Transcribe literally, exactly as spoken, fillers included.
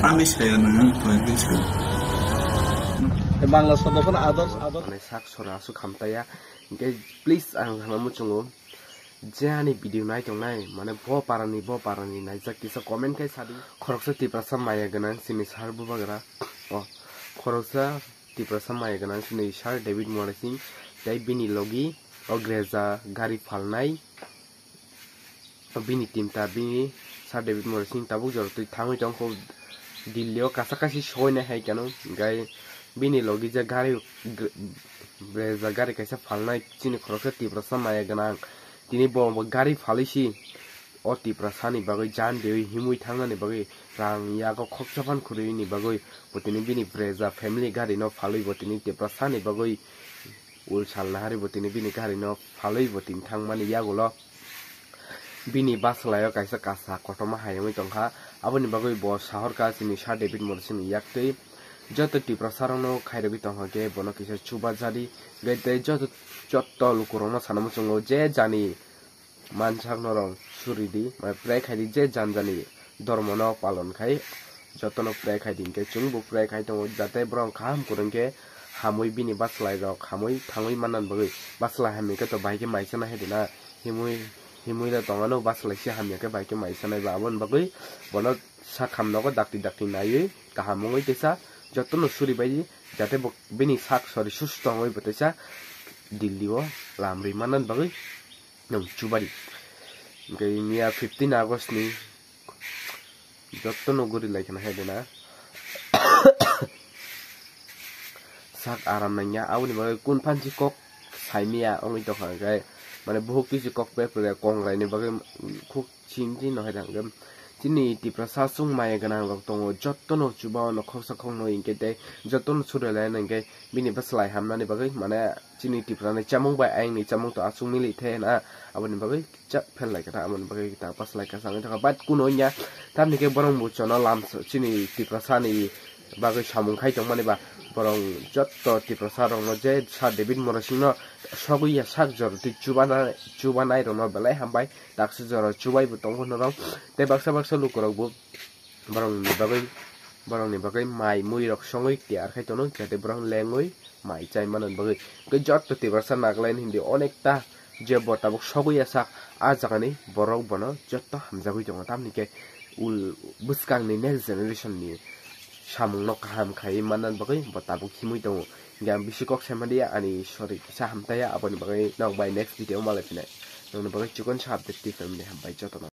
Ani saya nang, Bangla sodo kono ador, ador. Mane sak sora asuk hamtaya. Hingke please ang hama muchungo. Je ani video nai tongnai, mane bo parani, bo parani naijak kisa comment kai sadi. Khoroksa Tiprasa maya gwnang chini sir bubagra. O, khoroksa Tiprasa maya gwnang chini sir David Murasing, tei bini logi o Greza gari phalnai. Bini team ta bini Sir David Murasing tabuk jora twi thangwi tongkho Delhi o kasa kasi soinai hai kano, hingkai bini logi je gari, gr-, Brezza gari kaisa phalnai chini khoroksa Tiprasa maya gwnang, tini bo, bo gari phalwi si o Tiprasa ni bagwi jan dewi himwi thangnani bagwi rang yago khoksa phan khurwini bagwi bo tini bini Brezza family gari no phalwi bo tini Tiprasa ni bagwi ul salna hari bo tini bini gari no phalwi bo tini thangmani yagulo. Bini basalai o kaisa kasa kotorma hayungwi tongkha, aboni bagwi bo sahorkha chini Sir David Murasing ni yaktwi. Joto Tiprasa rokno khairogwi tongkha khe bono kisa chuba jadi, hingke tei joto, joto lukurokno sana muchungo je jani mansak norok suri di, mai pray khai di je jan jani dhormo no palon khai, jotono pray khai di, hingke chwngbo pray khai tongo, jate borok kaham kwrwng khe hamwi bini basalai rok hamwi thangwi manna bagwi. Basalai hamya khe to bai khe mai chana hai di na, himwi, himwi le tongmano, basalai se hamya khe bai khe mai chanai ba, aboni bagwi bono sak ham nogo dakti dakti naiwi kaham wngwi teisa jotono suri bai di, jate bo bini sak sori susto wngwi bo teisa Delhi o lamri manna bagwi. Nung chubari. Hingke miya fifteen August ni jotono guri lai khna hai de na. Sak aram nangya, aboni bagwi kun phansi kok saimya wngwi tongkha, hingke mane buhuk twi si kok pepre kongrai ni bagwi khuk chim chim no hai da, hingke chini Tiprasa chwng maya gwnang rok tongo, jotono chuba o no khoksa khoknwi hingke tei jotono suri lai hingke bini bwslai hamnani bagwi mane chini Tiprani chamung bai ayangni chamung to aswk milik the na, aboni bagwi chak pher lai kha, aboni bagwi ta pas lai kha, changwi thangkha, but kuno wngya, tamni khe borok bo chono lam chini Tiprasani bagwi samung khai tongmani ba, borok jotto Tiprasa rokno je Sir David Murasingno sogwi ya sak jor twi chubana, chubanai rokno belai hambai, taksa jora chubai bo tongo norok, tei baksa baksa lukurok bo borokni bagwi, borokni bagwi mai mui rok songwi tiyar khai tono, jate borok lengwi mai chai manna bagwi. Tei jotto Tiprasa Nagaland Hindi onekta je bo tabuk sogwi ya sak, a jagani borok bono jotto hamjagwi tongo, tamni khe ul bwskangni next generation ni samungno kaham khai manna bagwi bo tabuk himwi tongo. Hingke ang bisi kok sai mandi ani sorry kisa hamtaya, aboni bagwi nok bai next video malai phinai. Nokni bagwi chikon sa update twi phaimani hambai jotono.